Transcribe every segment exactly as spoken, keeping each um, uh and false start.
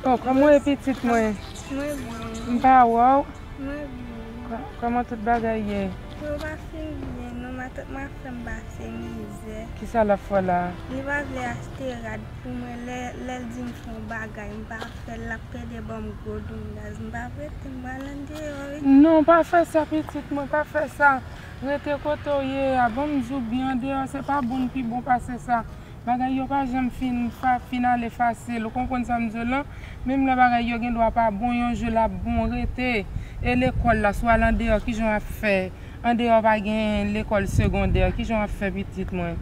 Oh, kòman w ye, pitit mwen? Mwen byen. M pa wè w. Mwen byen. Kò-, kòman tout bagay ye? Yo pa fin byen non, matant mwen ap fè m pase mizè. Kisa l ap fè w la? Li pa vle achte rad pou mwen, lè, lè l di m fè yon bagay, m pa fè l, l ap pede ban m gwo doumgaz. M pa prete, m pral andeyò wi. Non, pa fè sa, pitit mwen, pa fè sa. Rete kote w ye a. Ban m di w byen, andeyò se pa bon, pi bon pase sa. Bagay yo pa janm fin, fa, fin ale fasil. Ou konprann sa m di w lan? Menm lè bagay yo gen dwa pa bon, yon jou l ap bon, rete. E lekòl la, si w al andeyò, kijan w ap fè? Andeyò pa gen lekòl segondè, kijan w ap fè, pitit mwen?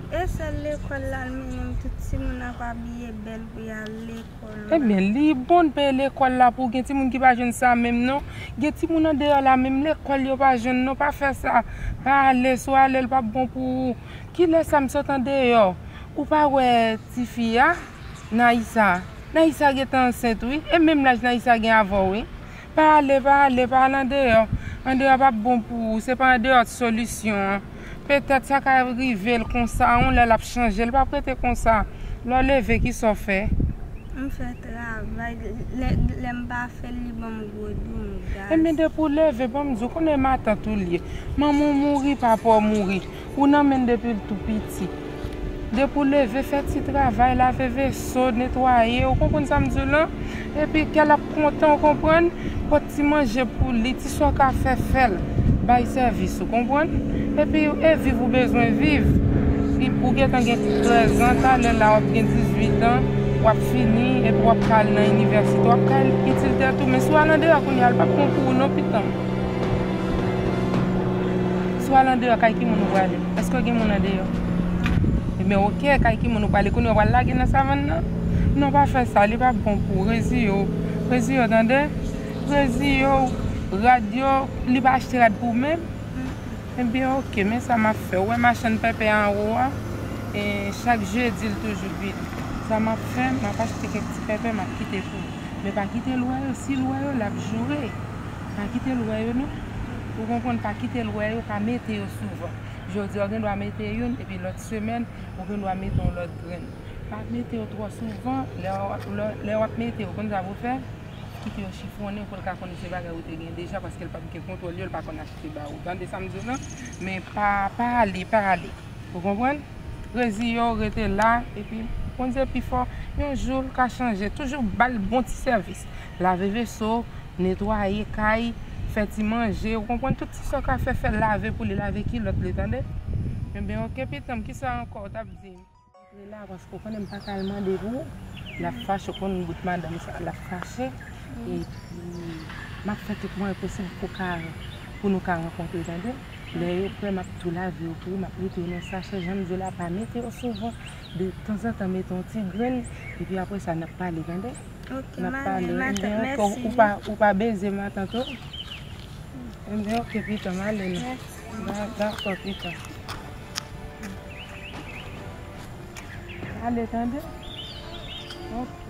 E sèl lekòl la l mennen m, tout timoun ap abiye bèl pou y al lekòl la. Ebyen, li bon peye lekòl la pou gen timoun ki pa jwenn sa menm non. Gen timoun andeyò la, menm lekòl yo pa jwenn non, pa fè sa. Pa ale, si w ale, l p ap bon pou ou. Kilè sa m sot andeyò? Ou pa wè tifi a? Naïsa. Naïsa gentan ansent wi. E menm laj Naïsa gen avè w wi. Pa ale, pa ale, pa al andeyò. Andeyò p ap bon pou ou. Se pa andeyò solisyon an. Petèt sa ka rive l konsa, yon lè l ap chanje. L p ap rete konsa. Lè w leve, kisa w fè? M fè travay. Lè, lè m pa fè l, li ban m gwo doumgaz. Ebyen, depi w leve, ban m di w, konnen matant ou l ye. Manman w mouri, papa w mouri. Ou nan men l depi l tou piti. Depi w leve, fè ti travay, lave veso, netwaye, ou konprann sa m di w lan? Epi kè l ap kontan, ou konprann? Pot ti manje pou li, ti sa w ka fè, fè l. Bay sèvis, ou konprann? Epi e viv ou bezwen viv. Li, ou gentan gen trèz an, talè la w ap gen dizuit an, w ap fini, epi w ap ka al nan inivèsite, w ap ka al itil tèt ou, men si w al andeyò kounye a, l p ap bon pou ou non, pitit mwen. Si w al andeyò, kay ki moun ou prale? Èske gen moun andeyò? Ebyen, oke, kay ki moun ou prale? Kounye a w pral lage nan savann nan? Non, pa fè sa, li p ap bon pou ou. Reziye w. Reziye w, tande? Reziye w. Rad yo, li pa achte rad pou ou menm? Ebyen, oke, men sa m ap fè. Ou wè machann pèpè anwo a? E chak jedi, l toujou vini. Sa m ap fè, m ap achte kèk ti pèpè, m ap kite pou ou. Men pa kite l wè yo. Si l wè yo, l ap joure. Pa kite l wè yo non. Ou konprann, pa kite l wè yo, pa mete yo souvan. Jodi a w gen dwa mete youn, epi lòt semèn, ou gen dwa mete yon lòt grenn. Pa mete yo twò souvan, lè w, lè, lè w ap mete yo, konn sa pou w fè? Kite yo chifonnen pou l ka konnen se bagay ou te gen deja, paske l p ap gen kontwòl yo, l pa konn achte ba ou. Tande sa m di w lan? Men pa, pa ale, pa ale. Ou konprann? Reziye w, rete la, epi Bondye pi fò, yon jou l ka chanje. Toujou ba l bon ti sèvis. Lave veso, netwaye kay, fè ti manje, ou konprann? Tout ti sa w ka fè, fè l, lave pou li, lave kilòt li, tande? Ebyen, oke, pitit mwen, kisa ankò w t ap di m? Antre la, paske w konnen m pa ka al mande pou ou. L ap fache, ou konn bout madanm sa, l ap fache. Epi, m ap fè tout mwayen posib pou ka, pou nou ka rankontre, tande? Lè yo prè, m ap tou lave yo pou ou, m ap mete yo nan sachè, jan m di w la, pa mete yo souvan. De tanzantan, mete yon ti grenn, epi apre sa, n ap pale, tande? N ap pale. Ebyen, oke, ou pa, ou pa beze matant ou? Ebyen, oke, pitit mwen, ale non. Mèsi. Da-, dakò, pitit mwen. Ale, tande? Oke.